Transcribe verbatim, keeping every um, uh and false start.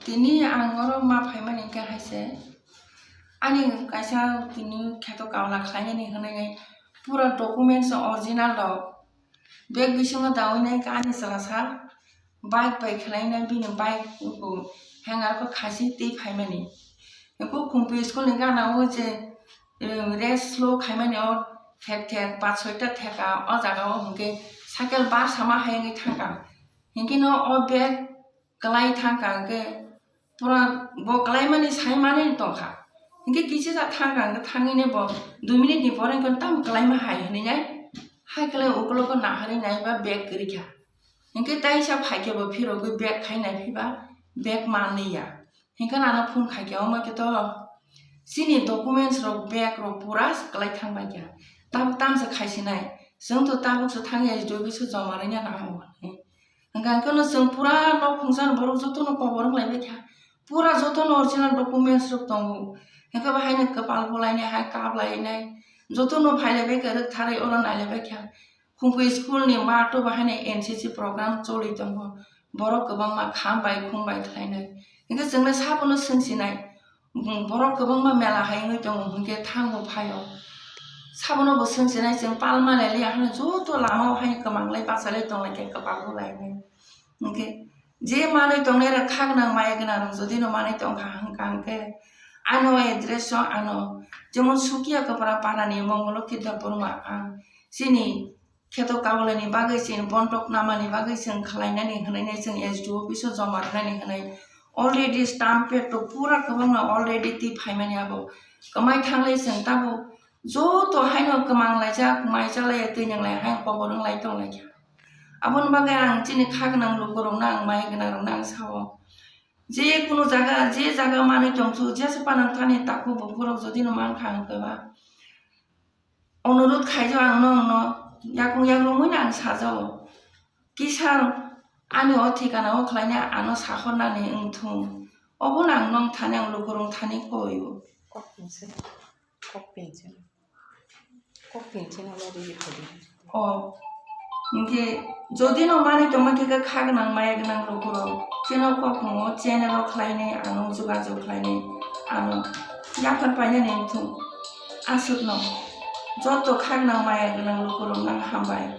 Tini ang oro ma phaimani hwnkhe hai se, ani kaisa tini kheto kaula khlainani hwnwi pura documents original rok bag bisingo daui nai khe ani chwla sa bike bai khlainai bini bike bo hanger khe khasi twi phaimani. Eko Khumpi school ni gana o je, eh, rest slow khaimani o thek thek paanch soita theka o jaga o hwnkhe cycle bar sama hai wngwi thangkha. Hinkhe no o bag kwlai thangkha hwnkhe pura bo kwlaimani sai manwi tongkha. Hinkhe kisa ja thangkha hwnkhe thangwi ne bo dui minute ni pore hwnkhe tamo kwlaima hai hwnwi nai hai kwlai ukulok o naharwi nai ba bag kwrwi kha. Hinkhe taisa phaikhe bo phirogwi bag khai nai phiba bag manliya. Hinkhe ano phone khaikhe omo khe to chini documents rok bag rok pura kwlai thangbai kha. Tabuk tamsa khaisinai. Chwng to tabuk se thangya S D O office o joma rwna nango hwnwi. Hwnkha hwnkhe no chwng pura nok phungsa ni borok jotono kobor wng lai bai kha. Pura jotono original documents rok tongo. Hwnkhe bo haino kwpal bo lainai, hai kap lainai. Jotono phai lai bai kha, rwktharwi oro nai lai bai kha. Khumpi school ni math o bo haino N C C program choli tongo. Borok kwbangma kham bai khum bai khlainai. Hwnkhe chwngno sabono swngsinai. Borok kwbangma mela hai wngwi tongo, hwnkhe thango phaio. Sabono bo swngsinai chwng palma leli, ahano joto lama o hai kwmanglai bachalai tonglai khe kwpal bo lainai. Hwnkhe je manwi tongnai rok kha gwnang maya gwnang rok jodi no manwi tongkha hwnkha hwnkhe ano address o ano jemon Sukia Kwpra para ni Mongolo Kidda Burma ang chini kheto kaulani bagwi chwng bontok namani bagwi chwng khlainani hwnwi chwng S D O office o joma rwnani hwnwi already stamp pad to pura kwbangma already twi phaimani abo kwmai thanglai chwng tabuk joto haino kwmang laijak mai chalai twi nang lai hai kobor wng lai tong lai kha. Aboni bagwi ang chini kha gwnang lukurokno ang mai gwnangrokno ang sao je kunu jaga je jaga manwi tongsu jesa panang thani takhuk bukhurok jodi no mankha hwnkhe ba Onurut khaijak ang nokno, yakung yakrumwi no ang sajao. Kisa ani o thikana o khlaina ano sahornani wngthung. Obono ang nong thani ang lukurok thani koi o. Kok pinsin, kok pinsin, kok pinsin ola rwi phadi. O, hinkhe jodi no manwi tongma khe kha gwnang maya gwnang lukurok chini kok no channel o khlainai ano jogajog khlainai ano yaphar painani wngthung. Aswkno joto khagwnang maya gwnang lukurokno ang hambai.